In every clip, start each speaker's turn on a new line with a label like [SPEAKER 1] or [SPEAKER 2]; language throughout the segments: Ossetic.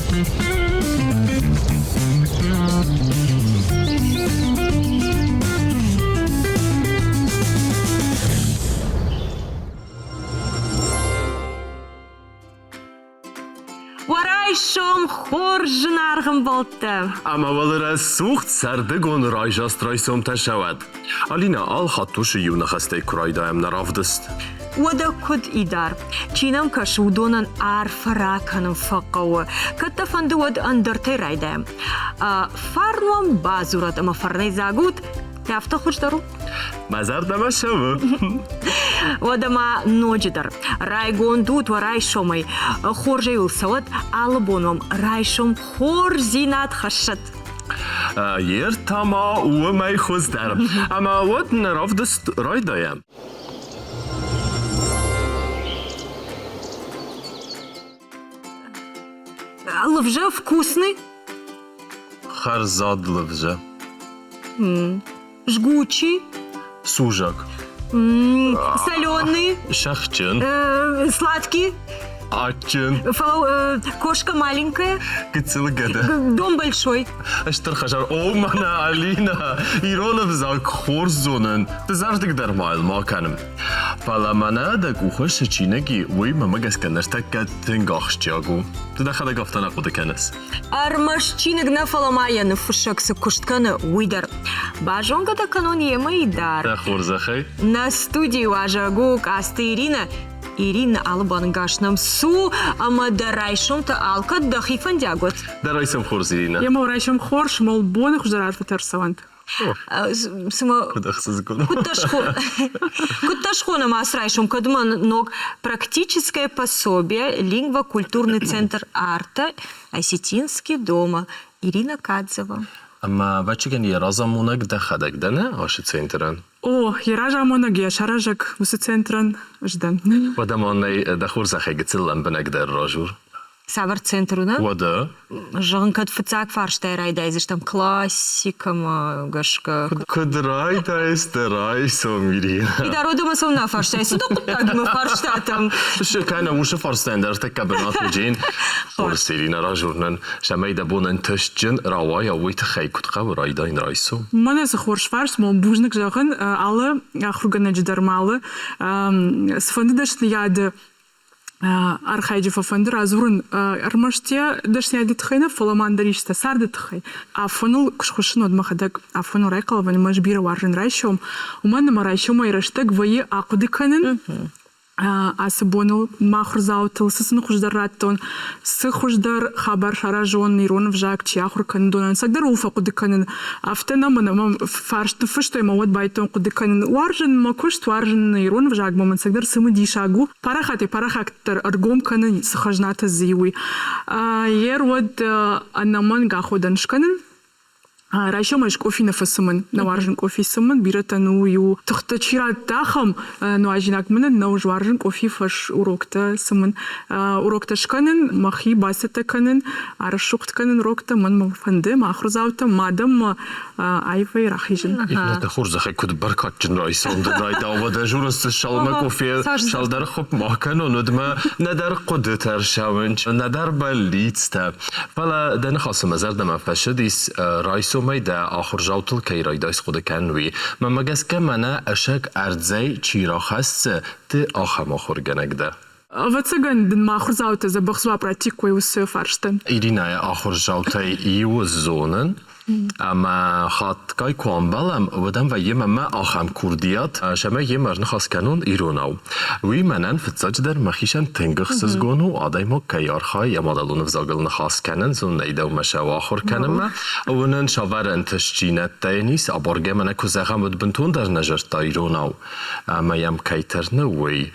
[SPEAKER 1] Уӕ райсом хорз, зынаргъ ӕмбӕлттӕ!
[SPEAKER 2] Ӕмӕ уал рӕсугъд сӕрдыгон райзаст райсомтӕ сӕуӕд. Алинӕ, алхатт уыцы иу ныхӕстӕй куы райдайӕм нӕ равдыст.
[SPEAKER 1] Уӕдӕ куыд Идар? Чи нӕм кӕсы, уыдонӕн арфӕ ракӕнын фӕхъӕуы. Кӕд дӕ фӕнды, уӕд ӕндӕртӕй райдайӕм. Фарн уӕм бадзурӕд ӕмӕ фӕрнӕй дзаг ут, афтӕ хуыздӕр у.
[SPEAKER 2] Мӕ зӕрдӕмӕ цӕуы.
[SPEAKER 1] Уӕдӕ ма ноджыдӕр райгонд ут уӕ райсомӕй. Хорзӕй уыл цӕуӕд, алы бон уӕм райсом хорздзинад хӕссӕд.
[SPEAKER 2] Ер та ма уымӕй хуыздӕр. Ӕмӕ уӕд нӕ равдыст райдайӕм.
[SPEAKER 1] Лывза вкусный?
[SPEAKER 2] Хӕрзад лывза.
[SPEAKER 1] Жгучий.
[SPEAKER 2] Сужак.
[SPEAKER 1] Соленый.
[SPEAKER 2] Сӕхджын.
[SPEAKER 1] Сладкий.
[SPEAKER 2] Адджын.
[SPEAKER 1] Кошка маленькая.
[SPEAKER 2] Гыццыл гӕды.
[SPEAKER 1] Дом большой.
[SPEAKER 2] Стыр хӕзар. О, мӕнӕ Алина, ирон ӕвзаг хорз зонын. Дызӕрдыг дӕр ма йыл ма кӕнын. Фӕлӕ мӕнӕ дӕ къухы цы чиныг и, уый мӕмӕ гӕсгӕ ныртӕккӕ тынг ахсджиаг у. Ды дӕхӕдӕг афтӕ нӕ хъуыды кӕныс?
[SPEAKER 1] Ӕрмӕст чиныг нӕ, фӕлӕ ма йӕ ныффыссӕг цы куыст кӕны, уый дӕр. Базонгӕ дӕ кӕнон йемӕ дӕр.
[SPEAKER 2] Дӕ хорзӕхӕй.
[SPEAKER 1] Нӕ студийы уазӕг у Къацты Иринӕ. Иринӕ, алы бангас нӕм цу ӕмӕ дӕ райсомтӕ алкӕд дӕхи фӕндиаг уӕд.
[SPEAKER 2] Дӕ райсом хорз, Иринӕ.
[SPEAKER 3] Йемӕ райсом хорз, мол боны хуыздӕр арфӕтӕ ӕрцӕуӕнт.
[SPEAKER 1] Цыма
[SPEAKER 2] Куыд ӕхсызгон.
[SPEAKER 1] Куыд дӕ схонӕм ацы райсом, кӕд мӕ ног практическое пособие лингвокультурный центр арта Осетинский дома Ирина Кадзева.
[SPEAKER 2] Ӕмӕ ӕвӕццӕгӕн йӕ разамонӕг дӕхӕдӕг дӕ нӕ ацы центрӕн?
[SPEAKER 3] О, йӕ разамонӕг, йӕ саразӕг уыцы центрӕн ӕз дӕн.
[SPEAKER 2] Уӕдӕ ма нӕ дӕ хорзӕхӕй гыццыл лӕмбынӕгдӕр разур.
[SPEAKER 1] Цавӕр центр у, нӕ?
[SPEAKER 2] Уӕдӕ?
[SPEAKER 1] Зӕгъын, кӕд фыццаг фарстӕй райдайдзыстӕм классикӕмӕ гӕсгӕ.
[SPEAKER 2] Куыд райдайыс дӕ райсом, Ирина?
[SPEAKER 1] Идар, уӕдӕ цӕуыл нӕ фарстай? Цы дӕ хъуыддагимӕ фарстатӕм?
[SPEAKER 2] Кӕнӕ уыцы фарстайӕн дӕр ӕртӕккӕ бынат уыджин. Хорз, Ирина, разурнӕн, цӕмӕй дӕ бон ӕнтыстджын рауайа, уый тыххӕй куыд хъӕуы райдайын райсом?
[SPEAKER 3] Мӕнӕ цы хорз фарст, мӕ бузныг зӕгъын, алы ахуыргӕнӕджы дӕр ма алы цыфӕнды дӕсныйады архайджы фӕфӕнды радзурын ӕрмӕст йӕ дӕсныйады тыххӕй нӕ, фӕлӕ ма ӕндӕр исты царды тыххӕй. Афоныл куы схуыссын, уӕд мӕхӕдӕг афоныл райхъал вӕййын ӕмӕ ӕз бирӕ уарзын райсом, уымӕн ӕмӕ райсомӕй рӕстӕг вӕййы ахъуыды кӕнын, ацы боныл мӕ ахуырдзаутыл цы сын хуыздӕр радтон, цы хуыздӕр хабар саразон, ирон ӕвзаг чи ахуыр кӕны, уыдонӕн ӕцӕгдӕр ууыл фӕхъуыды кӕнын. Афтӕ нӕ мӕнӕ мӕм фарст ныффыстой ӕмӕ уӕд байдыдтон хъуыды кӕнын. Уарзын мӕ куыст, уарзын ирон ӕвзаг мӕм ӕцӕгдӕр цымыдисаг у. Парахатӕй-парахатдӕр ӕргом кӕнын, цы хӕзнатӕ дзы и, уый. Ер уӕд ӕнӕмӕнг аходӕн скӕнын. Райсомӕй къофи нӕ фӕцымын, нӕ уарзын къофи цымын. Бирӕтӕн у иу тыхтӕ чи радта, ахӕм нуазинаг мын нӕу, ӕз уарзын къофи фӕс уроктӕ цымын. Уроктӕ скӕнын, мӕхи бацӕттӕ кӕнын, ӕрӕсугъд кӕнын уроктӕ, мӕн мӕ фӕнды, мӕ ахуырдзаутӕм, мӕ адӕммӕ аивӕй рахизын.
[SPEAKER 2] Иннӕтӕ хорзӕхӕй куыд бӕркадджын райсом дын райдауа дӕ журналисты салмӕ кофе салдӕр хуыпп ма кӕнон, уӕдмӕ нӕдӕр хъуыдытӕ ӕрцӕуынц, нӕдӕр бӕллицтӕ. Фӕлӕ дӕ ныхасы мӕ зӕрдӕмӕ фӕцыдис, райсомӕй дӕ ахуырдзаутыл кӕй райдайыс хъуыды кӕнын, уый. Мӕнмӕ гӕсгӕ мӕнӕ ӕсӕг ӕрдзӕй чи рахӕссы, ты ахӕм ахуыргӕнӕг дӕ.
[SPEAKER 3] Ӕвӕццӕгӕн дын мӕ ахуырдзаутӕ дзӕбӕх дзуапп раттиккой уыцы фарстӕн.
[SPEAKER 2] Иринӕйы ахуырдзаутӕй иуы зонын, ӕмӕ хатгай куы амбӕлӕм, уӕд ӕм вӕййы мӕнмӕ ахӕм курдиат, цӕмӕй йемӕ ӕрныхас кӕнон иронау. Уый мӕнӕн фыццаджыдӕр мӕхицӕн тынг ӕхсызгон у, адӕймаг кӕй архайы йӕ мадӕлон ӕвзагыл ныхас кӕнын, зонын дӕумӕ сӕ ахуыр кӕнынмӕ, уынын цавӕр ӕнтыстдзинӕдтӕ йын ис, абаргӕ мӕнӕ куы зӕгъӕм, уӕд бынтондӕр нӕ зӕрдта иронау. Ӕмӕ йӕм кӕй тырны, уый.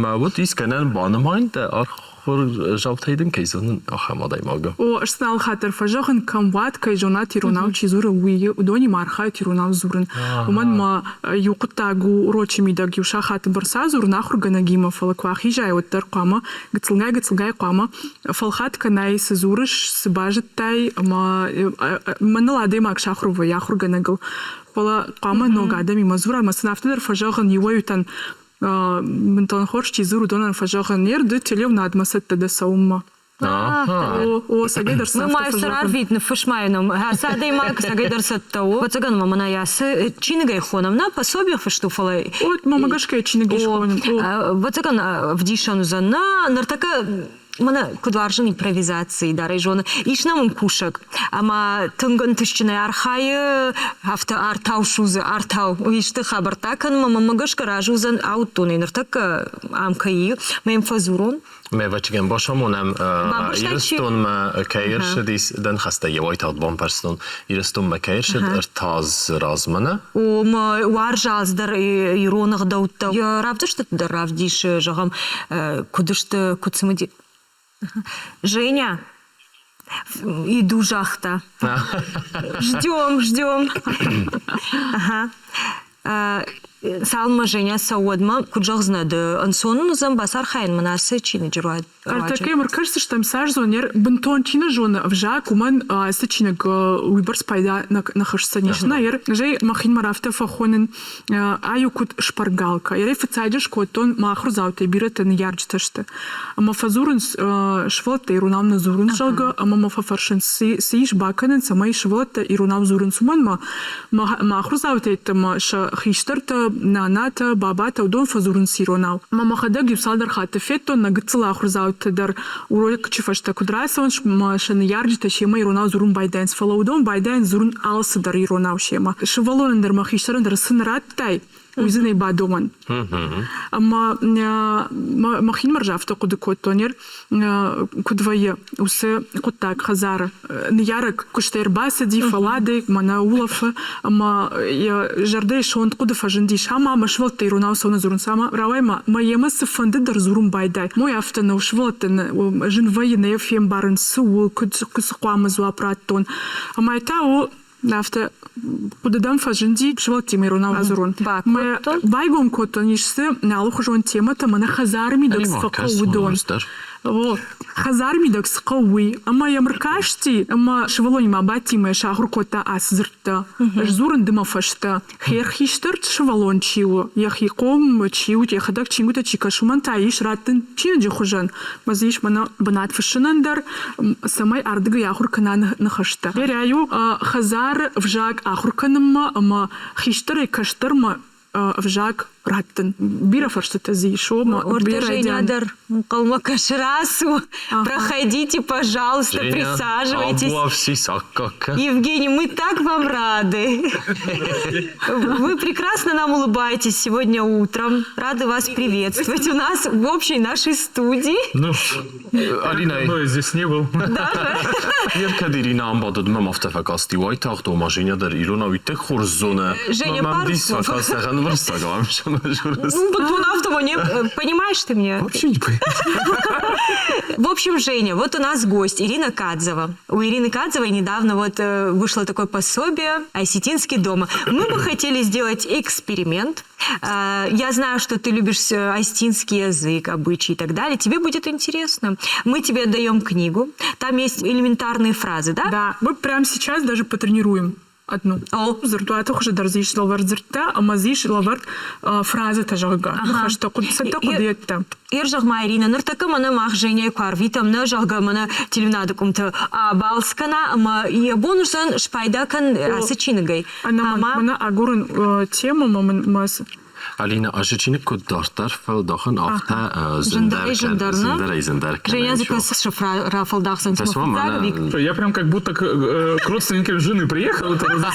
[SPEAKER 2] Мӕ уд искӕнӕн банымайын дӕ ахуырдзаутӕй дын кӕй зонын, ахӕм адӕймагы.
[SPEAKER 3] О, ӕз сын алхатт дӕр фӕзӕгъын, кӕм уат, кӕй зонат иронау чи дзуры, уый уыдонимӕ архайут иронау дзурын. Уымӕн ма иу хъуыддаг у урочы мидӕг иу сахаты бӕрц адзурын ахуыргӕнӕгимӕ, фӕлӕ куы ахизай, уӕддӕр хъуамӕ гыццылгай-гыццылгай хъуамӕ фӕлхатт кӕнай, цы дзурыс, цы базыдтай, ӕмӕ мӕныл адӕймаг сахуыр вӕййы ахуыргӕнӕгыл. Фӕлӕ хъуамӕ ног адӕмимӕ дзура ӕмӕ сын афтӕ дӕр фӕзӕгъын иуӕй-иутӕн бынтон хорз чи дзуры, уыдонӕн фӕзӕгъын, не рды телеуынадмӕ цӕттӕ дӕ цӕуынмӕ.
[SPEAKER 2] Ага.
[SPEAKER 3] О, о, сагӕй дӕр
[SPEAKER 1] Ну, ма сӕ рарвит, ныффыс ма йын, ацы адӕймаг сагӕй дӕр цӕттӕ у. Ӕвӕццӕгӕн ма мӕнӕ ацы чиныгӕй хонӕм, нӕ пособие фыст у, фӕлӕ...
[SPEAKER 3] О, мӕ гӕсгӕ чиныг ис хонӕм.
[SPEAKER 1] Ӕвӕццӕгӕн ӕвдисӕн уыдзӕн. Нӕ, ныртӕккӕ мӕнӕ куыд уарзын импровизаци дӕр ӕй зоны. Ис нӕм ӕмкусӕг ӕмӕ тынг ӕнтыстджынӕй архайы, афтӕ артау судзы, артау. Исты хабӕрттӕ кӕнынмӕ мӕнмӕ гӕсгӕ разы уыдзӕн ауыдтон ӕй ныртӕккӕ ам кӕй и, мӕ йӕм фӕдзурон.
[SPEAKER 2] Ӕвӕццӕгӕн бацамонӕм Ирыстонмӕ кӕй ӕрцыдис, дӕ ныхӕстӕ йӕ уайтагъд бамбӕрстон. Ирыстонмӕ кӕй ӕрцыд ӕртӕ азы размӕ нӕ?
[SPEAKER 1] О, мӕ уарзы дӕр ирон ӕгъдӕуттӕ. Йӕ равдыстыты дӕр равдисы, зӕгъӕм, куыд сты, куыд цымыди. Женя, иду загъта. Ждем, ждем. Ага. Цалынмӕ Женя цӕуы, уӕдмӕ куыд зӕгъдзынӕ ды, ӕнцон ын уыдзӕн бацархайын мын ацы чиныджы руаджы?
[SPEAKER 3] Ӕртӕккӕ ӕркӕсдзыстӕм цас зонер, бынтон чи нӕ зоны ӕвзаг, уымӕн ацы чиныг уыйбӕрц пайда нӕ хӕсдзӕнис. Нӕ, ер, зӕй мӕхимӕ афтӕ фӕхонын, ай у куыд шпаргалка. Ерӕй фыццаджы скодтон мӕ ахуырдзаутӕй бирӕтӕ ныййарджытӕ сты. Ӕмӕ фӕдзурынц сывӕллӕттӕ иронау нӕ дзурынц, зӕгъгӕ, ӕмӕ мӕ фӕфӕрсынц, цы ис бакӕнын, цӕмӕй сывӕллӕттӕ иронау дзурынц, уымӕн мӕ Мӕ ахуырдзаутӕ йеддӕмӕ сӕ хистӕртӕ, нанатӕ, бабатӕ уыдон фӕдзурынц иронау. Мӕ мӕхӕдӕг иу цалдӕр хатты федтон, нӕ гыццыл ахуырдзаутӕ дӕр урочы фӕстӕ куыд рацӕуынц, мӕ сӕ ныййарджытӕ семӕ иронау дзурын байдайынц, фӕлӕ уыдон байдайынц дзурын алцыдӕр иронау семӕ. Сывӕллонӕн дӕр мӕ хистӕрӕн дӕр цы нӕ радтай, уый дзы нӕй бадомӕн. Ӕмӕ мӕхинымӕр афтӕ хъуыды кодтон, куыд вӕййы уыцы хъуыддаг хӕдзары. Ныййарӕг куыстӕй ӕрбацыди, фӕлладӕй, мӕнӕ улӕфы, ӕмӕ йӕ зӕрдӕйы сонт хъуыды фӕзындис, ӕмӕ мӕ сывӕллӕттӕ иронау цӕуылнӕ дзурынц, ӕмӕ рауай ма, мӕ йемӕ цыфӕнды дӕр дзурын байдай. Мой афтӕ нӕу, сывӕллӕттӕн зын вӕййы, нӕ йӕ фембарын, цы у, куыд цы хъуамӕ дзуапп раттон. Ӕмӕ та у Афтӕ хъуыды дӕм фӕзынди сывӕллӕттимӕ иронау адзурон. Байгом кодтон ис дзы алыхуызон темӕтӕ, мӕнӕ хӕдзары мидӕг цы фӕхъӕуы, уыдон. О, хӕдзары мидӕг цы хъӕуы, уый. Ӕмӕ йӕм ӕркасти, ӕмӕ сывӕллонимӕ абадти ӕмӕ сахуыр кодта ацы дзырдтӕ. Сдзурын ды мӕ фӕстӕ. Хӕрхистӕр сывӕллон чи у, йӕхи хъом чи у, йӕхӕдӕг чингуытӕ чи кӕсы, уымӕн та ис раттын чиныджы хуызӕн. Мӕ дзы ис мӕнӕ бынат фыссынӕн дӕр, цӕмӕй ардыгӕй ахуыр кӕна ныхӕстӕ. Берӕ у хӕдзары ӕвзаг ахуыр кӕнынмӕ ӕмӕ хистӕрӕй кӕстӕрмӕ ӕвзаг раттын. Бирӕ фӕрстытӕ дзы ис, ома
[SPEAKER 1] Женя дӕр ӕнхъӕлмӕ кӕсы рацу. Проходите, пожалуйста, присаживайтесь. Евгений, мы так вам рады. Вы прекрасно нам улыбаетесь сегодня утром. Рады вас приветствовать у нас в общей нашей студии.
[SPEAKER 2] Ну, Алина...
[SPEAKER 4] Давно я здесь не был.
[SPEAKER 1] Даже?
[SPEAKER 2] Кӕд Ирина ам бадыд, мӕм афтӕ фӕкасти уайтагъд, ома Женя дӕр иронау иттӕг хорз зоны.
[SPEAKER 1] Женя, пару слов.
[SPEAKER 2] Ну,
[SPEAKER 1] бынтон автомо не понимаешь ты меня?
[SPEAKER 4] Вообще не понимаю.
[SPEAKER 1] В общем, Женя, вот у нас гость Ирина Кадзова. У Ирины Кадзовой недавно вот вышло такое пособие «Осетинский дома». Мы бы хотели сделать эксперимент. Я знаю, что ты любишь осетинский язык, обычаи и так далее. Тебе будет интересно. Мы тебе даем книгу. Там есть элементарные фразы, да?
[SPEAKER 3] Да, мы прямо сейчас даже потренируем одну.
[SPEAKER 1] О.
[SPEAKER 3] Дзырдуаты хуызы дӕр дзы ис лӕвӕрд дзырдтӕ ӕмӕ дзы ис лӕвӕрд фразӕтӕ, зӕгъгӕ, ныхӕстӕ, цӕттӕ хъуыдыйӕдтӕ.
[SPEAKER 1] Ир, зӕгъ-ма, Ирина, ныртӕккӕ мӕнӕ мах Женяйы куы арвитӕм, нӕ, зӕгъгӕ, мӕнӕ телеуынады къуымты абалц кӕна ӕмӕ йӕ бон уыдзӕн спайда кӕн ацы чиныгӕй.
[SPEAKER 3] Ӕнӕмӕнг, мӕнӕ агурын темӕ ӕмӕ мын мӕ
[SPEAKER 2] Алина, ацы чиныг куыд дарддӕр фӕлдахын, афтӕ зындӕр зындӕрӕй зындӕр
[SPEAKER 1] Женя рафӕлдахдзӕн
[SPEAKER 4] Я прям как будто к родственникам жены приехал. Это на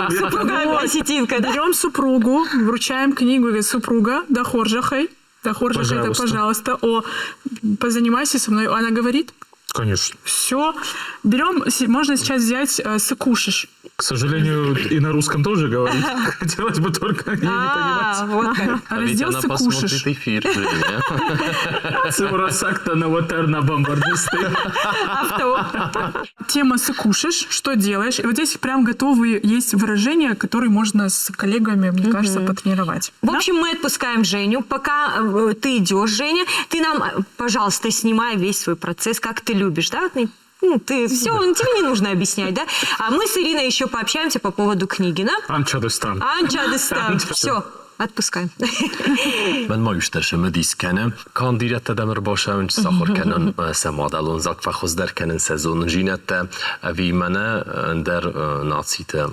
[SPEAKER 1] Супруга осетинка, да?
[SPEAKER 3] Берем супругу, вручаем книгу, говорит, супруга, дӕ хорзӕхӕй, дӕ хорзӕхӕй, это, пожалуйста, о, позанимайся со мной. Она говорит?
[SPEAKER 4] Конечно.
[SPEAKER 3] Все. Берем, можно сейчас взять сыкушиш.
[SPEAKER 4] К сожалению, и на русском тоже говорить. Хотелось бы только не понимать.
[SPEAKER 1] Вот как.
[SPEAKER 2] А ведь
[SPEAKER 3] Раздел
[SPEAKER 2] она
[SPEAKER 3] «Сыкушиш».
[SPEAKER 2] посмотрит эфир, Женя.
[SPEAKER 4] Цурасакта на бомбардисты.
[SPEAKER 1] Авто.
[SPEAKER 3] Тема «Сыкушиш», что делаешь? И вот здесь прям готовые есть выражения, которые можно с коллегами, мне кажется, потренировать.
[SPEAKER 1] В общем, мы отпускаем Женю. Пока ты идешь, Женя, ты нам, пожалуйста, снимай весь свой процесс, как ты любишь, да? Ну, ты все, тебе не нужно объяснять, да? А мы с Ириной еще пообщаемся по поводу книги, да?
[SPEAKER 4] Анчадыстан.
[SPEAKER 1] Анчадыстан. Все. Отпускаем.
[SPEAKER 2] Мӕн ма иустӕр цымыдис кӕны, канд ирӕттӕ дӕм ӕрбацӕуын сахуыр кӕнын, сӕ мадӕлон дзаг фӕхуыздӕр кӕнын сӕ зонындзинӕдтӕ, ӕви мӕнӕ ӕндӕр нацитӕ?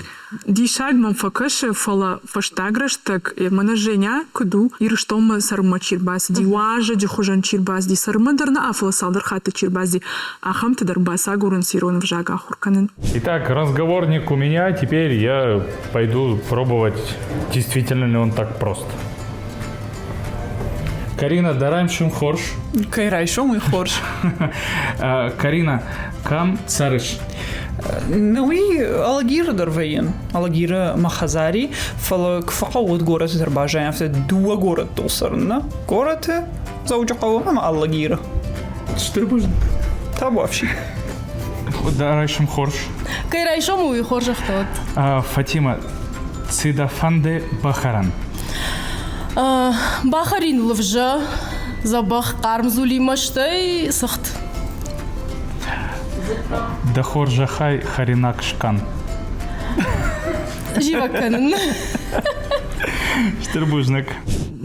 [SPEAKER 3] Диссаг мӕм фӕкӕсы, фӕлӕ фӕстаг рӕстӕг мӕнӕ Женя куыд у, Ирыстонмӕ цӕрынмӕ чи рбацыди, уазӕджы хуызӕн чи рбацыди, цӕрынмӕ дӕр нӕ, фӕлӕ цалдӕр хатты чи рбацыди, ахӕмты дӕр бацагурынц ирон ӕвзаг ахуыр кӕнын.
[SPEAKER 4] Итак, разговорник у меня, теперь я пойду пробовать, действительно ли он так прост. Карина, дӕ райсом хорз.
[SPEAKER 5] Кӕй райсом, уый хорз.
[SPEAKER 4] Карина, кӕм цӕрыс?
[SPEAKER 5] Уый Алагиры дӕр вӕййын. Алагиры мӕ хӕдзари, фӕлӕ куы фӕхъӕуы, уӕд горӕты дӕр баззайын. Афтӕ дыууӕ горӕттыл цӕрын, нӕ? Горӕты, Дзӕуджыхъӕуы ӕмӕ Алагиры.
[SPEAKER 4] Стыр бузныг.
[SPEAKER 5] Табуафси.
[SPEAKER 4] Дӕ райсом хорз.
[SPEAKER 6] Кӕй райсом уый хорзӕхтӕ уӕд.
[SPEAKER 4] Фатима, цы дӕ фӕнды бахӕрын?
[SPEAKER 6] Бахӕрин лывзӕ, дзӕбӕх хъарм дзулимӕ, стӕй цыхт.
[SPEAKER 4] Дӕ хорзӕхӕй хӕринаг скӕн.
[SPEAKER 6] Зивӕг кӕнын.
[SPEAKER 4] Стыр бузныг.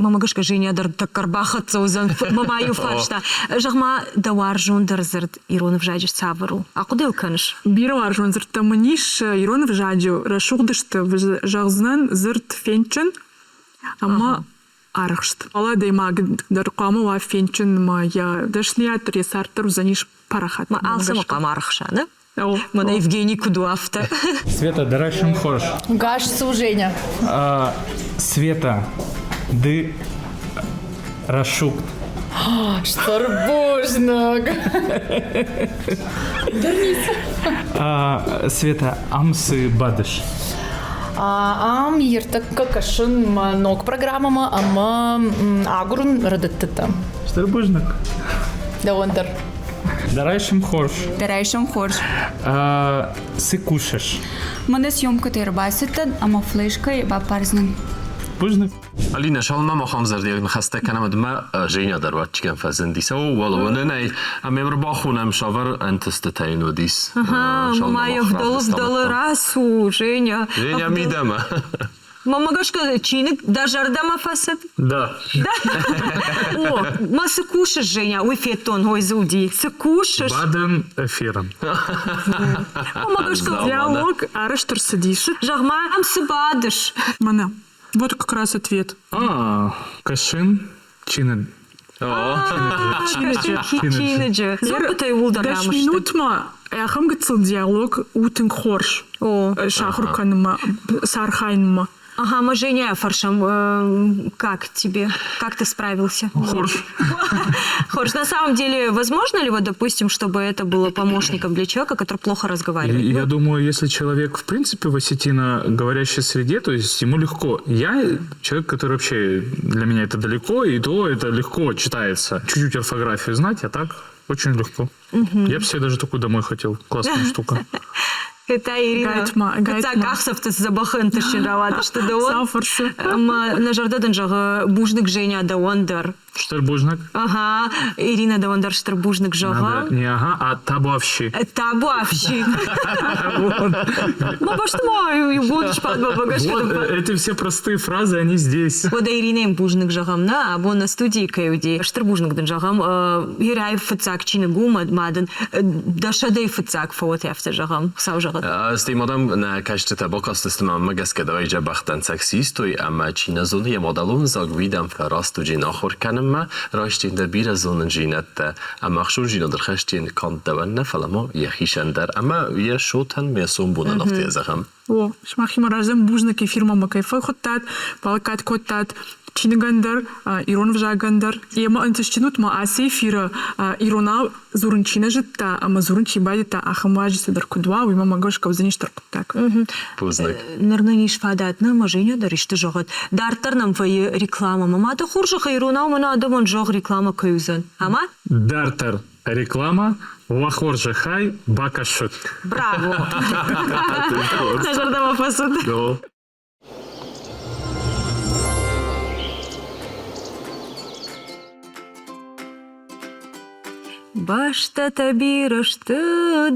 [SPEAKER 1] Мӕмӕ гӕсгӕ Женя дӕр тӕккӕ ӕрбахӕццӕ уыдзӕн мӕ иу фарста. Зӕгъ-ма, дӕ уарзондӕр дзырд ирон ӕвзаджы цавӕр у? Ахъуыды йыл кӕныс?
[SPEAKER 3] Бирӕ уарзон дзырдтӕ мын ис ирон ӕвзаджы, рӕсугъд сты, зӕгъдзынӕн дзырд фендджын ӕмӕ арӕхст. Фӕлӕ адӕймаг дӕр хъуамӕ уа фендджын ӕмӕ йӕ дӕсныйад дӕр, йӕ цард дӕр уыдзӕнис парахат.
[SPEAKER 1] Ма алцӕмӕ хъуамӕ арӕхса, нӕ? Мӕнӕ Евгений куыд у, афтӕ.
[SPEAKER 4] Света, дӕ райсом хорз.
[SPEAKER 6] Гас цу, Женя.
[SPEAKER 4] Света, ды рӕсугъд.
[SPEAKER 6] Стыр бузныг.
[SPEAKER 4] Света, ам цы бадыс?
[SPEAKER 6] Ам ертӕккӕ кӕсын мӕ ног программӕмӕ ӕмӕ агурын рӕдыдтытӕ.
[SPEAKER 4] Стыр бузныг.
[SPEAKER 6] Дӕуӕн дӕр.
[SPEAKER 4] Дӕ райсом хорз.
[SPEAKER 7] Дӕ райсом хорз.
[SPEAKER 4] Цы кусыс?
[SPEAKER 7] Мӕнӕ съемкӕтӕ ӕрбацыдтӕн ӕмӕ флешкӕйы баппардзынӕн.
[SPEAKER 4] Бузныг.
[SPEAKER 2] Алина, шалма махам зӕрдиаг ныхӕстӕ кӕнӕм, ӕмӕ Женя дӕр уӕдчигӕн фӕзындис. О, уӕлӕуӕнӕнӕй ӕмӕ ӕрбахонӕм савӕр ӕнтыстытӕ йын уыдис.
[SPEAKER 1] Ма ӕвдӕлы вдӕлы рацу, Женя.
[SPEAKER 2] Женя мидӕмӕ.
[SPEAKER 1] Мӕнмӕ гӕсгӕ чиныг дӕ зӕрдӕмӕ фӕцыд?
[SPEAKER 4] Да.
[SPEAKER 1] О, ма цы кусыс, Женя? Уый федтон, ой, Зуди. Цы кусыс?
[SPEAKER 4] Бадӕм эфиром.
[SPEAKER 1] Мӕнмӕ гӕсгӕ
[SPEAKER 3] Диалог арӕзт ӕрцыдис.
[SPEAKER 1] Зӕгъ-ма, ам цы бадыс?
[SPEAKER 3] Мӕнӕ. Вот как раз ответ.
[SPEAKER 4] А, кӕсын чиныг.
[SPEAKER 1] Чиныджы. Чиныджы. Дзуаппытӕ иууылдӕр
[SPEAKER 3] Дӕс минутмӕ ахӕм гыццыл диалог у тынг хорз. Сахуыр кӕнынмӕ, сархайынмӕ.
[SPEAKER 1] Ага, мы Женя фӕрсӕм, как тебе, как ты справился?
[SPEAKER 4] Хорз.
[SPEAKER 1] Хорз. На самом деле, возможно ли вот, допустим, чтобы это было помощником для человека, который плохо разговаривает?
[SPEAKER 4] Я думаю, если человек, в принципе, в осетино-говорящей среде, то есть ему легко. Я человек, который вообще, для меня это далеко, и то это легко читается. Чуть-чуть орфографию знать, а так очень легко. Я бы себе даже такую домой хотел. Классная штука.
[SPEAKER 1] Это Ирина.
[SPEAKER 3] Гайтма,
[SPEAKER 1] Фыццаг
[SPEAKER 3] гайтма.
[SPEAKER 1] ӕхсӕвты дзӕбӕх ӕнтыстджын рауадысты дӕуӕн.
[SPEAKER 3] Сау фӕрцы.
[SPEAKER 1] Ӕмӕ нӕ зӕрдӕ дын зӕгъы бузныг, Женя, дӕуӕн дӕр.
[SPEAKER 4] Стыр бузныг.
[SPEAKER 1] Ага, Ирина дӕуӕн дӕр стыр бузныг зӕгъы.
[SPEAKER 4] Надо не ага, а табуафси.
[SPEAKER 1] Табуафси. Ма бӕсты ма иу бон сбадма
[SPEAKER 4] Вот эти все простые фразы, они здесь.
[SPEAKER 1] Уӕдӕ Иринӕйӕн бузныг зӕгъӕм, нӕ, абон нӕ студийы кӕй уыди. Стыр бузныг дын зӕгъӕм. Ирӕйы фыццаг чиныг у, ма дын дӕ сӕдӕйы фыццаг фӕуӕд, афтӕ зӕгъӕм, Хуыцау зӕгъӕд.
[SPEAKER 2] Стӕй ма дӕм нӕ кӕсджытӕ бакастысты мӕнмӕ гӕсгӕ дӕуӕй дзӕбӕх дӕнцӕг систой, ӕмӕ чи нӕ зоны йӕ мадӕлон ӕвзаг, уый дӕм фӕраст уыджын ахуыр кӕнынмӕ, райстин дӕ бирӕ зонындзинӕдтӕ ӕмӕ ӕхсондзинад ӕрхӕсдзӕн канд дӕуӕн нӕ, фӕлӕ ма йӕхицӕн дӕр ӕмӕ йӕ цотӕн йӕ сомбонӕн афтӕ зӕгъӕм.
[SPEAKER 3] О, сымахимӕ разӕн бузныг эфирмӕ кӕй фӕхуыдтат, балӕггад кодтат чиныгӕн дӕр, ирон ӕвзагӕн дӕр. Емӕ ӕнтыстджын ут ма ацы эфиры иронау дзурын чи нӕ зыдта ӕмӕ дзурын чи байдыдта, ахӕм уазджытӕ дӕр куыд уа, уый мӕ гӕсгӕ уыдзӕни стыр хъуыддаг.
[SPEAKER 2] Бузныг.
[SPEAKER 1] Ныр нын ис фадат, ныр мӕ Женя дӕр исты зӕгъӕд. Дарддӕр нӕм вӕййы реклама. Мӕ мады хорзӕхӕй иронау мӕнӕ адӕмӕн зӕгъ реклама кӕй уыдзӕн. Ӕмӕ?
[SPEAKER 4] Дарддӕр реклама уӕ хорзӕхӕй бакӕсут.
[SPEAKER 1] Браво! Нӕ зӕрдӕмӕ фӕцыд. Бӕстӕтӕ бирӕ сты,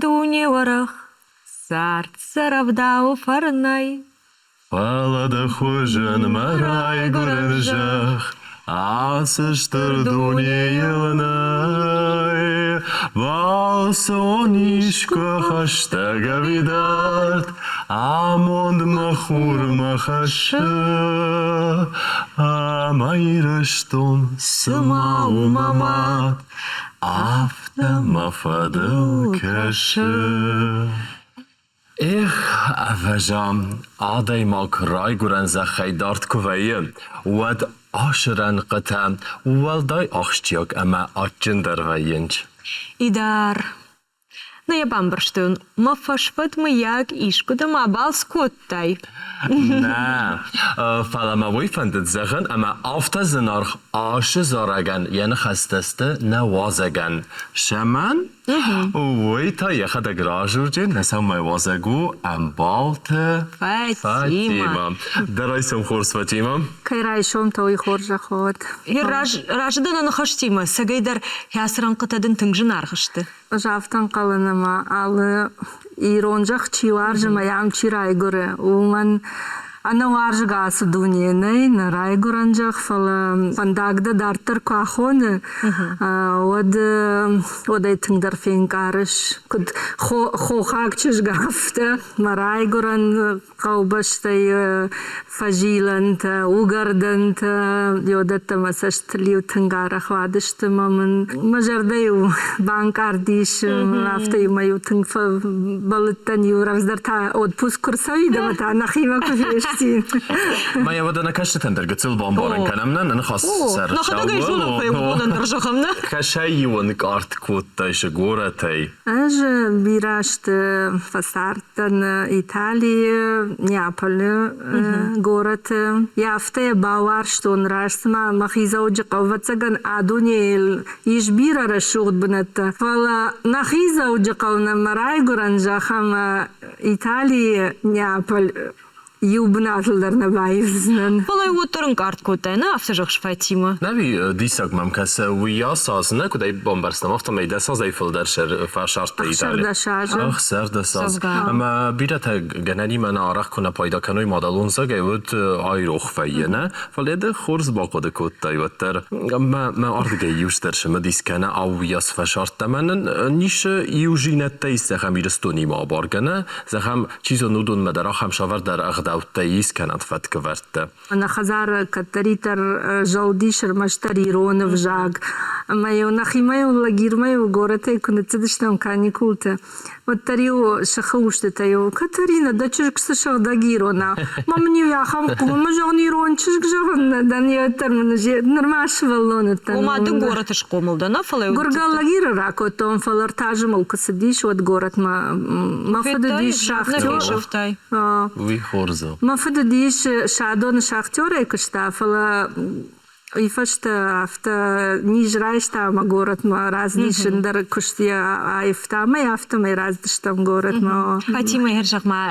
[SPEAKER 1] дуне уӕрӕх, цард сӕ рӕвдауы фӕрнӕй.
[SPEAKER 2] Фӕлӕ дӕ хуызӕн мӕ райгуырӕн зӕхх ацы стыр дунейыл нӕй. Балцон искуы хӕстӕг ӕви дард, амонд мӕ хурмӕ хӕссы. Ӕмӕ Ирыстон цыма у мӕ мад, афтӕ мӕ фӕдыл кӕсы. Эх, ӕвӕдза, адӕймаг райгуырӕн зӕххӕй дард куы вӕййы, уӕд ацы рӕнхъытӕ уӕлдай ахсджиаг ӕмӕ адджындӕр вӕййынц.
[SPEAKER 1] Идар, нӕ йӕ бамбӕрстон, мӕ фӕсфӕд мыййаг искуыдӕм абалц кодтай?
[SPEAKER 2] Нӕ, фӕлӕ мӕ уый фӕндыд зӕгъын, ӕмӕ афтӕ зынаргъ ашы зарӕгӕн йӕ ныхӕстӕ сты нӕ уазӕгӕн. Цӕмӕн? Уый та йӕхӕдӕг разурджын, нӕ сӕумӕ уазӕг у ӕмбалты Фатима. Дӕ райсом хорз, Фатима.
[SPEAKER 8] Кӕй райсом, то уый хорзӕх уӕд.
[SPEAKER 1] Разы дӕ нӕ ныхӕстимӕ, цӕгӕйдӕр хӕцы рӕнхъытӕ дын тынг зынаргъ сты.
[SPEAKER 8] Ӕз афтӕ ӕнхъӕлын, ӕмӕ алы ирон зӕхх чи уарзы ӕмӕ йӕм чи райгуыры, уымӕн ӕнӕуарзгӕ ацы дуне нӕй, нӕ райгуырӕн зӕхх, фӕлӕ фӕндаг дӕ дарддӕр куы ахоны, уӕд уӕд ӕй тынгдӕр фенкъарыс, куыд хохаг чызг, афтӕ. Мӕ райгуырӕн хъӕубӕстӕй фӕзилӕнтӕ, уыгӕрдӕнтӕ, уыдӕттӕ мӕ цӕстыл-иу тынг арӕх уадысты ӕмӕ мын мӕ зӕрдӕ-иу банкъард ис, афтӕ-иу мӕ-иу тынг фӕбӕллыдтӕн-иу рӕвдздӕр та отпуск куы рцӕуид ӕмӕ та нӕхимӕ куы фестин.
[SPEAKER 2] Ма йӕ уӕдӕ нӕ кӕстытӕн дӕр гыццыл бамбарын кӕнӕм, нӕ ныхас сӕр
[SPEAKER 1] Нӕхӕдӕг ӕй зонӕм, фӕлӕ уыдонӕн дӕр зӕгъӕм, нӕ?
[SPEAKER 2] Кӕсӕй-иу ӕнкъард кодтай сӕ горӕтӕй?
[SPEAKER 8] Ӕз бирӕ азты фӕцардтӕн Италийы, Неаполы горӕты. Йӕ афтӕ йӕ бауарзтон, раст цыма мӕхи Дзӕуджыхъӕу, ӕвӕццӕгӕн, а дунейыл ис бирӕ рӕсугъд бынӕттӕ. Фӕлӕ нӕхи Дзӕуджыхъӕу нӕ мӕ райгуырӕн зӕхх ӕмӕ Италийы Неаполь иу бынатыл дӕр нӕ баивдзынӕн.
[SPEAKER 1] Фӕлӕ уӕддӕр ӕнкъард кодтай, нӕ афтӕ зӕгъыс, Фатимӕ?
[SPEAKER 2] Нӕви, диссаг мӕм кӕсы, уыйас аз нӕ куыд ӕй бамбӕрстам, афтӕмӕй дӕс азӕй фылдӕр фӕсардта Итали.
[SPEAKER 8] 16 азы.
[SPEAKER 2] 16 аз. Ӕмӕ бирӕтӕ гӕнӕнимӕ нӕ арӕх куы нӕ пайда кӕной мадӕлон взагӕй, уӕд айрох вӕййы, нӕ? Фӕлӕ ды хорз бахъуыды кодтай уӕддӕр. Мӕ, мӕ ардыгӕй иуцдӕр цымыдис кӕны, ау, уыйас фӕсардта мӕнӕн ницы иузинӕдтӕ ис зӕгъӕм Ирыстонимӕ абаргӕ, нӕ? Зӕгъӕм, чи зоны, уыдонмӕ дӕр ахӕм сӕвӕрдӕр ӕгъдӕуттӕ ис кӕнӕд фӕткӕвӕрдтӕ.
[SPEAKER 8] Нӕ хӕдзары кӕддӕриддӕр зӕлдис ӕрмӕстдӕр ирон ӕвзаг. Ӕмӕ-иу нӕхимӕ-иу лагермӕ-иу горӕтӕй куы ныццыдыстӕм каникулты, уӕддӕр-иу сыхы устытӕ-иу Катерина, дӕ чызг цы сыгъдӕг иронау. Мӕ мын-иу ахӕм хъуымы зӕгъын ирон чызг зӕгъын нӕ дӕн, уӕддӕр мын нырма сывӕллон уыдтӕн.
[SPEAKER 1] Ома ды горӕты схъомыл дӕ, нӕ фӕлӕ
[SPEAKER 8] Гуыргӕ лагеры ракодтон, фӕлӕ ӕртӕ мыл куы цыдис, уӕд горӕтмӕ мӕ фыд уыдис шахтер.
[SPEAKER 2] Уый хорз у.
[SPEAKER 8] Мӕ фыд уыдис Садоны шахтерӕй куыста, фӕлӕ уый фӕстӕ афтӕ низ райста ӕмӕ горӕтмӕ рацыдис ӕндӕр куыст йӕ аивта ӕмӕ афтӕмӕй рацыдыстӕм горӕтмӕ.
[SPEAKER 1] Фатимӕ, зӕгъ-ма,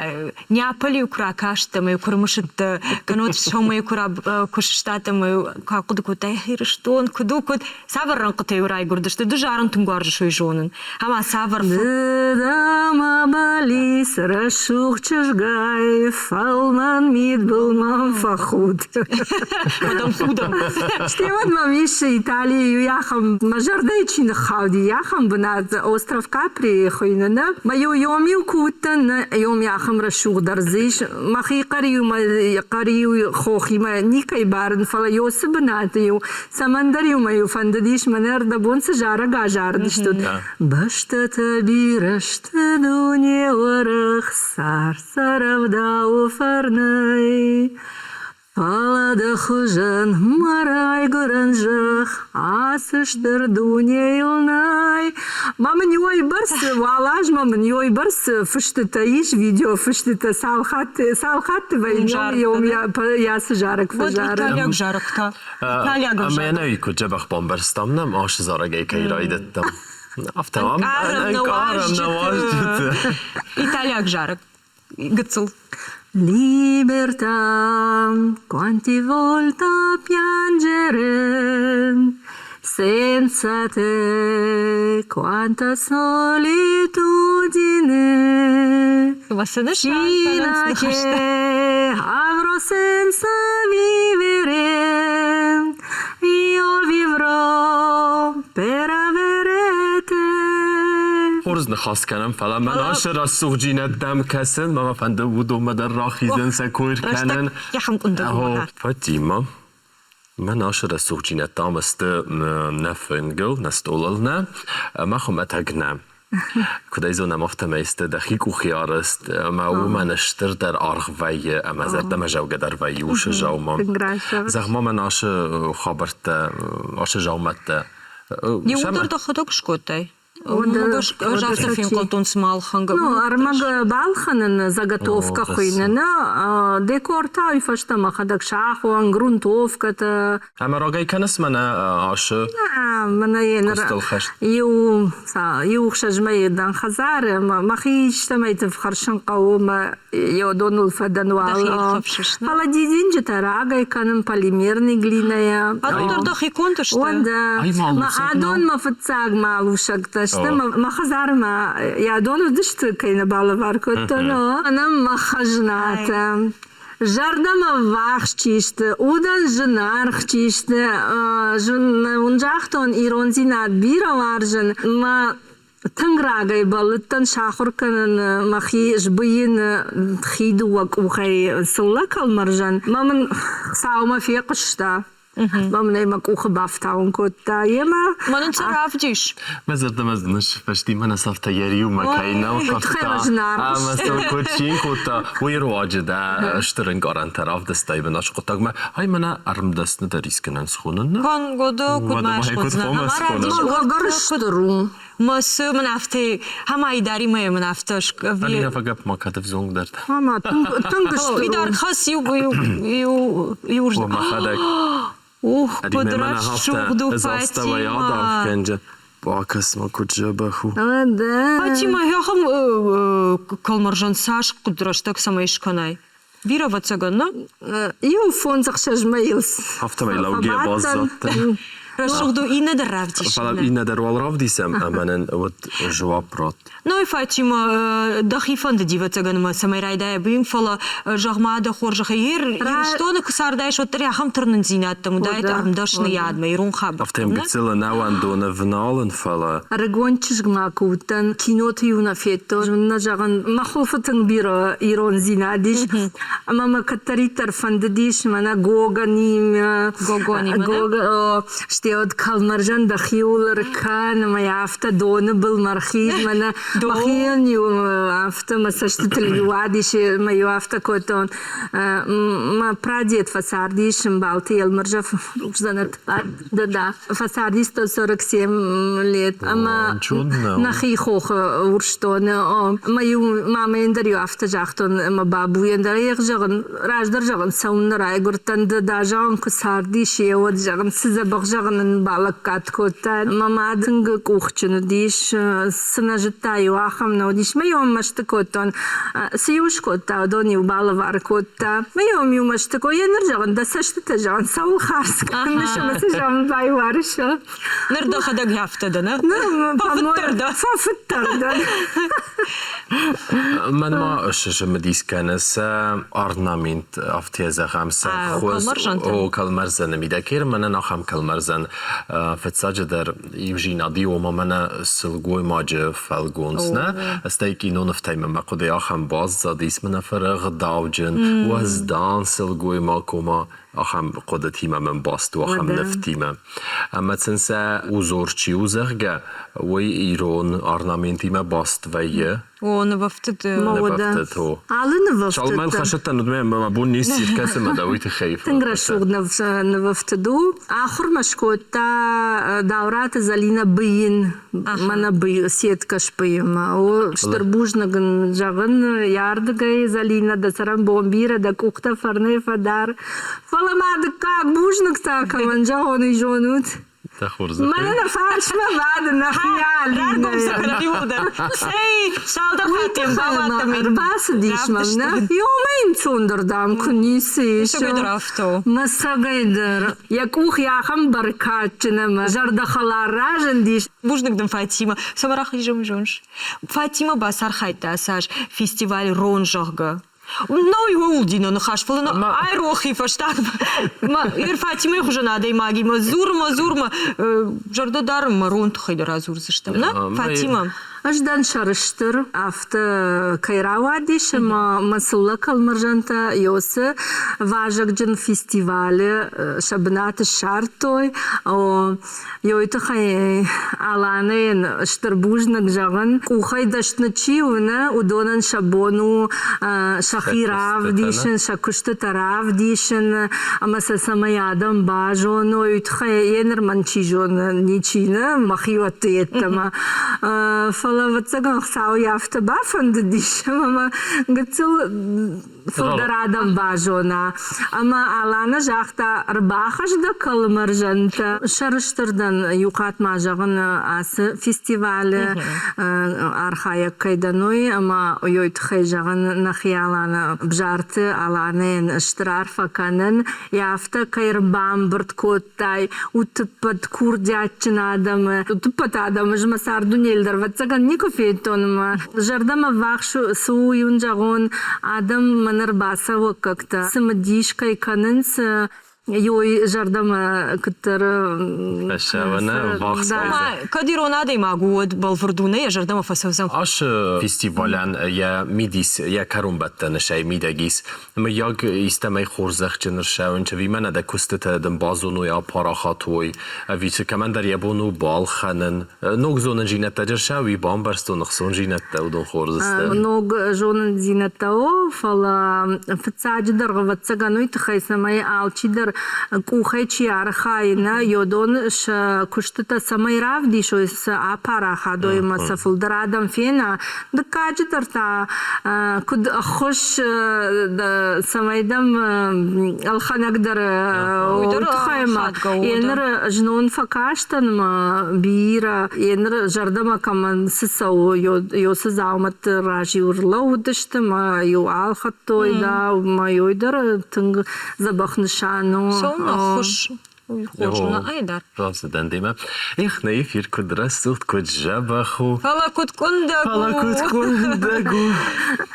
[SPEAKER 1] Неаполь-иу куы ракастӕ ӕмӕ-иу куы рымысыдтӕ, кӕннод сӕумӕ куы сыстадтӕ ӕмӕ-иу куы ахъуыды кодтай, Ирыстон куыд у, куыд, цавӕр рӕнхъытӕ-иу райгуырдысты, ды зарын тынг уарзыс, уый зонын. Ӕмӕ цавӕр
[SPEAKER 8] Ды болис рӕсугъд чызгай, фӕлмӕн мидбыл мӕм фӕхуд.
[SPEAKER 1] Мадам худӕм.
[SPEAKER 8] Стӕй уӕд мӕм ис Италийы иу ахӕм, мӕ зӕрдӕйы чи ныххауди, ахӕм бынат остров Капри хуыйны, нӕ? Мӕ иу йом-иу куы уыдтӕн, нӕ йом ахӕм рӕсугъддӕр дзы ис. Мӕхи хъӕриумӕ хъӕриу хохимӕ никӕй барын, фӕлӕ йоцы бынаты-иу Цӕмӕндӕр-иу мӕ-иу фӕндыдис мӕнӕ ӕрдӕбон цы зарӕг азарыдыстут. Бӕстӕтӕ бирӕ сты дуне уӕрӕх, цард сӕ рӕвдауы фӕрнӕй. Фӕлӕ дӕ хуызӕн мӕ райгуырӕн зӕхх ацы стыр дунейыл нӕй. Ма мын иуӕйбӕрц, уал азмӕ мын иуӕйбӕрц фыстытӕ ис, видеофыстытӕ, цал хатты, цал хатты вӕййы, йӕ цы зарӕг фӕзары.
[SPEAKER 1] Италиаг зарӕг та.
[SPEAKER 2] Ӕмӕ нӕ куыд дзӕбӕх бамбӕрстам, нӕм ацы зарӕгӕй кӕй райдыдтам. Афтӕ
[SPEAKER 1] ӕнкъарӕм нӕ уазджыты. Италиаг зарӕг. Гыццыл.
[SPEAKER 8] Libertà, quanti volta piangere senza te, quanta solitudine.
[SPEAKER 1] Fino
[SPEAKER 8] a che Senza vivere io vivrò per avere te.
[SPEAKER 2] Хорз ныхас кӕнӕм, фӕлӕ мӕн ацы рӕсугъддзинӕдтӕм кӕсын, мӕ фӕнды уыдонмӕ дӕр рахизын, сӕ кой кӕнын. Фатима, мӕн ацы рӕсугъддзинӕдтӕ ам сты нӕ фынгыл, нӕ стъолыл нӕ, ӕмӕ хуымӕтӕг нӕ. Куыд ӕй зонӕм, афтӕмӕй сты дӕхи къухи арӕзт, ӕмӕ уымӕн стырдӕр аргъ вӕййы ӕмӕ зӕрдӕмӕзӕугӕ дӕр вӕййы уыцы дзаума. Зӕгъ-ма мӕн ацы хабӕрттӕ, ацы дзаумӕттӕ.
[SPEAKER 1] Иууылдӕр дӕхӕдӕг скодтай? Ӕз афтӕ фенхъӕлдтон, цыма ӕлхӕнгӕ.
[SPEAKER 8] Ну, ӕрмӕг балхӕнын заготовка хуыйны, декор та уый фӕстӕ мӕхӕдӕг сахуын, грунтовкӕтӕ.
[SPEAKER 2] Ӕмӕ рагӕй кӕныс мӕнӕ ашы
[SPEAKER 8] Мӕнӕ
[SPEAKER 2] куыстыл хӕст?
[SPEAKER 8] Иу иу ӕхсӕз мӕйы дӕн хӕдзары, мӕхи истӕмӕйты фӕрсын хъӕуы мӕ йодоныл фӕдӕн уал. Фӕлӕ дидинджытӕ рагӕй кӕнын полимерный глинӕйӕ.
[SPEAKER 1] Адон дӕр дӕхи конд сты?
[SPEAKER 8] Уӕдӕ. Мӕ адон мӕ фыццаг малусӕгтӕ сты. Мӕ хӕдзары ма адон уыдысты, кӕй нӕ балӕвар кодтон. Ӕнӕ мӕ хӕзнатӕ. Зӕрдӕмӕ ввахс чи сты, удӕн зынаргъ чи сты, уын загътон, ирондзинад бирӕ уарзын. Мӕ тынг рагӕй бӕллыдтӕн сахуыр кӕнын мӕхи сбыйын хи дыууӕ къухӕй цыллӕ кӕлмӕрзӕн. Мӕ мын Хуыцаумӕ фехъуыста. Мӕ мын ӕй мӕ къухы бафтауын кодта йемӕ.
[SPEAKER 1] Мӕнӕн цы равдис?
[SPEAKER 2] Мӕ зӕрдӕмӕ фӕсти мӕнӕ цӕфтӕ йӕ риумӕ кӕй нӕ лхъывта ӕмӕ сыл куыд цин кодта, уый руаджы дӕ стыр ӕнкъарӕнтӕ равдыстай бынат хъуыддагмӕ. Ай мӕнӕ ӕрмдӕсны дӕр искӕнӕн схонын, нӕ?
[SPEAKER 1] Годы куыд ма схондзынӕ?
[SPEAKER 8] Ӕгӕр у.
[SPEAKER 1] Мӕ цы мын афтӕ, хӕмӕйдари мӕ мын афтӕ
[SPEAKER 2] Алина фӕгӕпп ма кӕд ӕвзонг дӕр.
[SPEAKER 8] Ӕмӕ тынг стыр.
[SPEAKER 1] Фидар хӕс иу иу иу
[SPEAKER 2] Мӕхӕдӕг.
[SPEAKER 1] Ух, куыд рӕсугъд у Фатима.
[SPEAKER 2] Бакӕс-ма, куыд дзӕбӕх у.
[SPEAKER 1] Фатима, ахӕм кӕлмӕрзӕн цас хъуыд рӕстӕг цӕмӕй скӕнай? Бирӕ, ӕвӕццӕгӕн, нӕ?
[SPEAKER 8] Иу фондз-ӕхсӕз мӕйыл
[SPEAKER 2] Афтӕмӕй лӕугӕ баззадтӕн.
[SPEAKER 1] Рӕсугъд у, иннӕ дӕр равдис.
[SPEAKER 2] Фӕлӕ иннӕ дӕр уал равдисӕм ӕмӕ нын уӕд жуапп ратт.
[SPEAKER 1] Ну и Фатима, дӕхи фӕндыди, ӕвӕццӕгӕн, ӕмӕ цӕмӕй райдайа быйын, фӕлӕ, зӕгъ-ма, дӕ хорзӕхӕй, Ирыстоны куы цардаис, уӕддӕр ахӕм тырнындзинӕдтӕм уыдаид ӕрмдӕсныйадмӕ, ирон хабӕрттӕм.
[SPEAKER 2] Афтӕ гыццыл ӕнӕуӕндон ӕвналын, фӕлӕ
[SPEAKER 8] Ӕрыгон чызг ма куы уыдтӕн, киноты-иу нӕ федтон, нӕ зӕгъын, мӕ хуылфы тынг бирӕ ирондзинад ис, ӕмӕ мӕ кӕддӕриддӕр фӕндыдис мӕнӕ Гоганимӕ,
[SPEAKER 1] Гогонимӕ,
[SPEAKER 8] стӕй уӕд кӕлмӕрзӕн дӕхиуыл ӕркӕн, ӕмӕ йӕ афтӕ доны былмӕ ӕрхиз, мӕнӕ мӕхийӕн-иу афтӕ мӕ цӕстытыл-иу уадис, ӕмӕ-иу афтӕ кодтон. Мӕ прадед фӕцардис Ӕмбалты Елмырза рухсдзӕнӕт да фӕцардис 147 лет ӕмӕ нӕхи хохы Урсдоны. Ӕмӕ-иу мамӕйӕн дӕр-иу афтӕ загътон ӕмӕ бабуйӕн дӕр ӕх зӕгъын, раздӕр зӕгъын цӕуыннӕ райгуырдтӕн, ды да зӕгъын куы цардис, уӕд зӕгъын цы дзӕбӕх зӕгъын ын балӕггад кодта. Мӕ мад тынг къухджын уыдис, цы нӕ зыдта, иу ахӕм нӕ уыдис. Мӕ-иу ӕм мӕсты кодтон. Цы-иу скодта, уыдон-иу балӕвар кодта. Мӕ-иу мӕсты кодта. Йе ныр зӕгъын, дӕ цӕстытӕ зӕгъын, цӕуыл хардз кӕныс ӕмӕ цы зӕгъын байуарыс?
[SPEAKER 1] Ныр дӕхӕдӕг афтӕ дӕ, нӕ? Фӕфыддӕр дӕ.
[SPEAKER 8] Фӕфыддӕр дӕн.
[SPEAKER 2] Мӕнмӕ сцымыдис кӕны сӕ орнамент, афтӕ зӕгъӕм, сӕ хуыз. О, кӕлмӕрзӕны мидӕг. Мӕнӕн ахӕм кӕлмӕрзӕн фыццаджыдӕр иузинад иумӕ мӕнӕ сылгоймаджы фӕлгонц, нӕ? Стӕй кинонывтӕй мӕ хъуыды ахӕм баззадис, мӕнӕ фырӕгъдауджын, уӕздан сылгоймаг, ома ахӕм хъуыдытимӕ мӕм баст у, ахӕм нывтимӕ. Ӕмӕ сын сӕ узор чи у, зӕгъгӕ, уый ирон орнаментимӕ баст вӕййы.
[SPEAKER 1] О, нывӕфтыд.
[SPEAKER 2] Нывӕфтыд, о.
[SPEAKER 8] Алы нывӕфтыд.
[SPEAKER 2] Салмӕн хӕсыдтӕн уыдмӕ мӕ бон не сси кӕцы мӕ дӕ уый тыххӕй.
[SPEAKER 8] Тынг рӕсугъд нывӕфтыд у. Ахуырмӕ скодта Даураты Зӕлинӕ быйын, мӕнӕ сеткӕ сбыйынмӕ. О, стыр бузныг ын зӕгъын йӕ ардыгӕй, Зӕлинӕ, дӕ цӕрӕнбон бирӕ, дӕ къухтӕ фӕрнӕй фӕдар. Фӕлӕ ма дыккаг бузныг та кӕмӕн зӕгъон, уый зонут?
[SPEAKER 2] Дӕ хорзӕхӕй.
[SPEAKER 8] Мӕнӕ нӕ фарсмӕ бады нӕхи
[SPEAKER 1] Раргом сӕ кӕнӕм иууылдӕр. Цӕй, цалдӕр хатты йӕм бауадтӕн.
[SPEAKER 8] Ӕрбацыдис мӕм, нӕ? Ёмӕ ӕнцондӕр, дам, куы ницы ис.
[SPEAKER 1] Мӕсыгӕй дӕр афтӕ у.
[SPEAKER 8] Мӕсыгӕй дӕр. Йӕ къух йӕ ахӕм бӕркадджын ӕмӕ зӕрдӕхӕлар разындис.
[SPEAKER 1] Бузныг дын, Фатимӕ. Цӕмӕ рахизӕм, зоныс? Фатимӕ бацархайдта ацы аз фестиваль «Рон», зӕгъгӕ. Нӕу ууыл дины ныхас, фӕлӕ нӕ айрохи фӕстаг. Ир Фатимӕйы хуызӕн адӕймагимӕ дзурмӕ, дзурмӕ, зӕрдӕ дарын мӕ рон тыххӕй дӕр радзурдзыстӕм, нӕ, Фатимӕ?
[SPEAKER 8] Ӕз дӕн сӕрыстыр, афтӕ кӕй рауадис, ӕмӕ мӕ цыллӕ кӕлмӕрзӕнтӕ Йосы вазыгджын фестивалы сӕ бынат ссардтой. Йой тыххӕй Аланӕйӕн стыр бузныг зӕгъын. Къухӕй дӕсны чи у, нӕ, уыдонӕн сӕ бон у сӕхи равдисын, сӕ куыстытӕ равдисын ӕмӕ сӕ цӕмӕй адӕм базоной, уый тыххӕй йе ныр мӕн чи зоны, ничи нӕ, мӕхиуӕтты йеддӕмӕ. Фӕлӕ, ӕвӕццӕгӕн, Хуыцауы афтӕ бафӕндыдис, ӕмӕ мӕ гыццыл фылдӕр адӕм базона. Ӕмӕ Алана загъта, ӕрбахӕсс дӕ кӕлмӕрзӕнтӕ. Сӕрыстыр дӕн, иу хатт ма зӕгъын, ацы фестивалы архайӕг кӕй дӕн, уый ӕмӕ уый тыххӕй зӕгъын нӕхи Алана Бзарты Аланӕйӕн стыр арфӕ кӕнын, йӕ афтӕ кӕй ӕрбамбырд кодтай, утыппӕт курдиатджын адӕмы, утыппӕт адӕмы ӕз мӕ цард дунейыл дӕр ӕвӕццӕгӕн никуы федтон ӕмӕ зӕрдӕмӕ ввахс цы у, иун зӕгъон, адӕм мӕн ӕрбацӕуӕггӕгтӕ цымыдис кӕй кӕнынц, йой зӕрдӕмӕ куыддӕр
[SPEAKER 1] Кӕд ирон адӕймаг у, уӕд бӕлвырд у, нӕ йӕ зӕрдӕмӕ фӕцӕудзӕн.
[SPEAKER 2] Ацы фестивалӕн йӕ мидис, йӕ кӕронбӕттӕны сӕй мидӕг ис. Мыййаг, истӕмӕй хорзӕхджын ӕрцӕуын, ӕви мӕнӕ дӕ куыстытӕ дын базоной, апарахат уой, ӕви цы кӕмӕндӕр йӕ бон у балхӕнын. Ног зонындзинӕдтӕ ӕрцӕуи, бамбӕрстон ӕхцондзинӕдтӕ, уыдон хорз сты.
[SPEAKER 8] Ног зонындзинӕдтӕ о, фӕлӕ фыццаджыдӕр, ӕвӕццӕгӕн, уый тыххӕй, цӕмӕй алчидӕр къухӕй чи архайы, нӕ йодон сӕ куыстытӕ цӕмӕй равдисой, сӕ апарахат уой ӕмӕ сӕ фылдӕр адӕм фена. Дыккаджыдӕр та куыд ӕххуыс, цӕмӕй дӕм ӕлхӕнӕг дӕр тыххӕй ма еныр знон фӕкастӕн ма бирӕ еныр зӕрдӕмӕ кӕмӕн цы цӕуы, ёсы дзаумӕтты раз-иу ӕрлӕууыдысты ма иу ӕлхӕдтой да ма ёй дӕр тынг дзӕбӕх нысан у.
[SPEAKER 1] Цӕуын ӕххуыс хорз у ӕй дӕр.
[SPEAKER 2] Рацыдӕн демӕ. Эх, нӕ эфир куыд рӕсугъд, куыд дзӕбӕх у.
[SPEAKER 1] Фӕлӕ куыд къуындӕг у.
[SPEAKER 2] Фӕлӕ куыд къуындӕг у.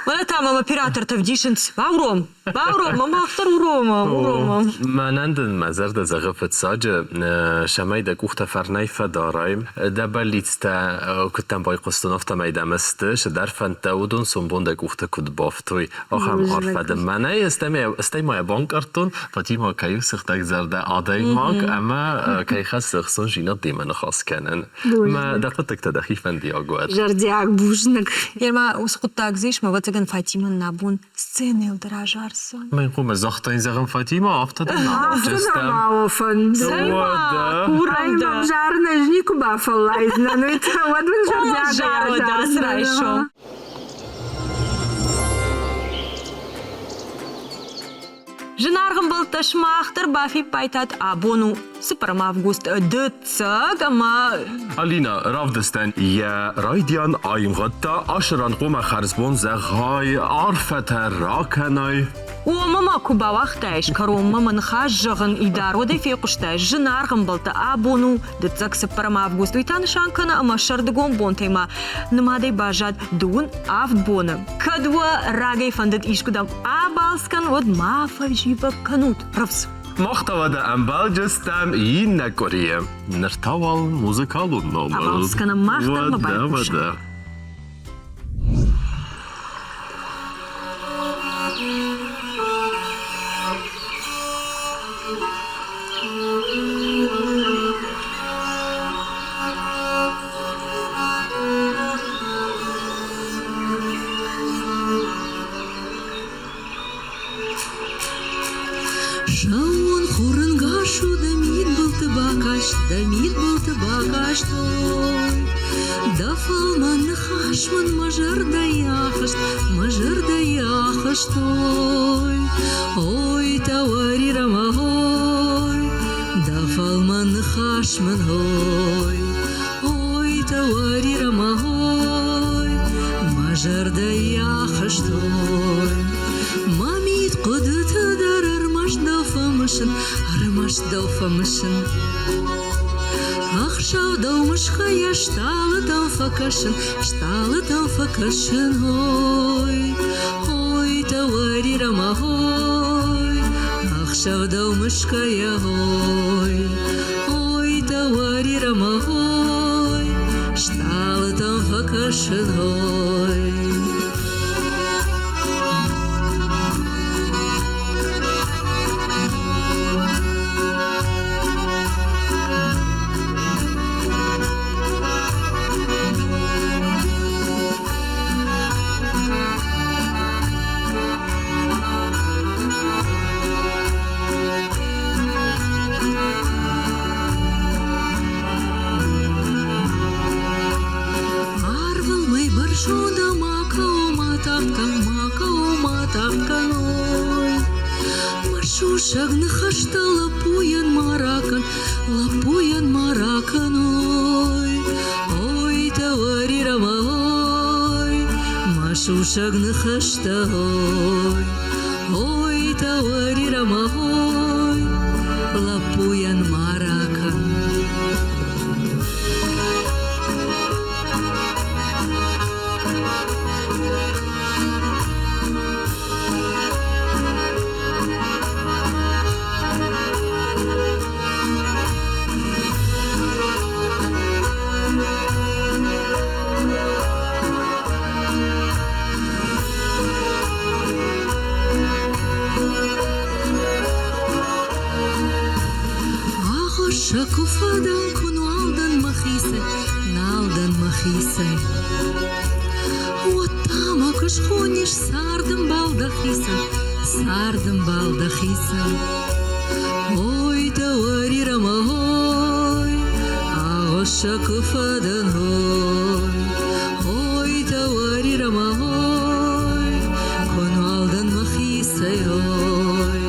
[SPEAKER 1] Мӕнӕ та мӕм оператортӕ вдисынц. Бауром, бауром, мӕ мах дӕр уромӕм, уромӕм.
[SPEAKER 2] Мӕнӕн дын мӕ зӕрдӕ зӕгъы фыццаджы, цӕмӕй дӕ къухтӕ фӕрнӕй фӕдарай. Дӕ бӕллицтӕ куыдтӕм байхъуыстон, афтӕмӕй дӕм сты, цыдӕр фӕндтӕ уыдон сомбон дӕ къухты куыд бафтой, ахӕм арфӕ дын мӕнӕй, стӕй ма йӕ банкъардтон, Фатима кӕй у сыгъдӕгзӕрдӕ адӕймаг ӕмӕ кӕй хӕссы ӕхцонзинад демӕ ныхас кӕнын. Мӕ дӕ хъуыддӕгтӕ дӕхи фӕндиаг уӕд.
[SPEAKER 8] Зӕрдиаг бузныг.
[SPEAKER 1] Ерма уыцы хъуыддаг дзы ис, мӕ ӕвӕццӕгӕн Фатимӕ нӕ бон сценӕйыл дӕр азардзӕн.
[SPEAKER 2] Мӕн хъуамӕ загътаин, зӕгъын Фатима, афтӕ дӕр нал
[SPEAKER 8] Афтӕ нӕма у фӕнды.
[SPEAKER 1] Курӕм дӕ.
[SPEAKER 8] Зарын ӕз никуы бафӕллайдзынӕн, уый та уӕд мын зӕрдиагӕй азардзынӕн.
[SPEAKER 1] Зынаргъ ӕмбӕлттӕ, сымах дӕр бафиппайтат, абон у цыппӕрӕм август дыццӕг ӕмӕ
[SPEAKER 2] Алина равдыстӕн йӕ райдиан аивгъуыдта ацы рӕнхъомӕ хӕрзбон зӕгъай, арфӕтӕ ракӕнай.
[SPEAKER 1] Уомӕ ма куы бауагътаис кӕронмӕ мӕ ныхас зӕгъын, Идар, уӕд ӕй фехъуыстаис, зынаргъ ӕмбӕлттӕ, абон у дыццӕг цыппӕрӕм август. Уый та нысан кӕны, ӕмӕ сӕрдыгон бонтӕй ма нымадӕй баззад дыууын авд боны. Кӕд уӕ рагӕй фӕндыд искуыдӕм абалц кӕн, уӕд ма фӕзивӕг кӕнут рӕвдз.
[SPEAKER 2] Мах та уӕдӕ ӕмбӕлджыстӕм иннӕ къуырийы. Ныр та уал музыкалон номыр.
[SPEAKER 1] Абалц кӕнӕм мах дӕр ма байхъусӕм.
[SPEAKER 2] Уӕдӕ, уӕдӕ.
[SPEAKER 9] Сӕууон хурӕнгӕс у дӕ мидбылты бакаст, дӕ мидбылты бакаст, ой. Дӕ фӕлмӕн ныхас мын мӕ зӕрдӕйы ахызт, мӕ зӕрдӕйы ахызт, ой. Ой, тауарирама, ой, дӕ фӕлмӕн ныхас мын, ой. Ой, тауарирама, ой, мӕ зӕрдӕйы ахызт, ой. Мӕ мидхъуыдыты дӕр ӕрмӕст дӕу фӕмысын, ӕрмӕст дӕу фӕмысын. Ӕхсӕв дӕу мысгӕйӕ стъалытӕм фӕкӕсын, стъалытӕм фӕкӕсын, ой. Ой, тауарирама ой, ӕхсӕв дӕу мысгӕйӕ ой. Ой, тауарирама ой, стъалытӕм фӕкӕсын ой. Арвыл мӕй бӕрзонд ӕмӕ кӕума тагъд кӕн, ма кӕума тагъд кӕной. Мӕ сусӕг ныхӕстӕ лӕппуйӕн ма ракӕн, лӕппуйӕн ма ракӕной. Ой, тауарирама, ой, мӕ сусӕг ныхӕстӕ, ой. Ой, тауарирама, ой, лӕппуйӕн ма ракӕн. Ахуысса куы фӕдӕн, куы нал дӕн мӕхицӕй, нал дӕн мӕхицӕй. Уӕд та мӕ куы схонис цардӕмбал дӕхицӕн, цардӕмбал дӕхицӕн. Ой, дӕуӕрирӕмӕ, ой, агъуысса куы фӕдӕн, ой. Ой, дӕуӕрирӕмӕ, ой, куы нал дӕн мӕхицӕй, ой.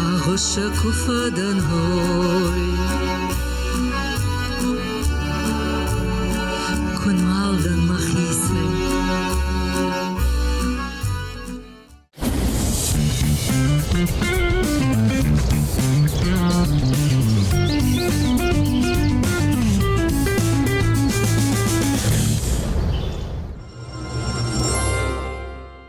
[SPEAKER 9] Агъуысса куы фӕдӕн, ой.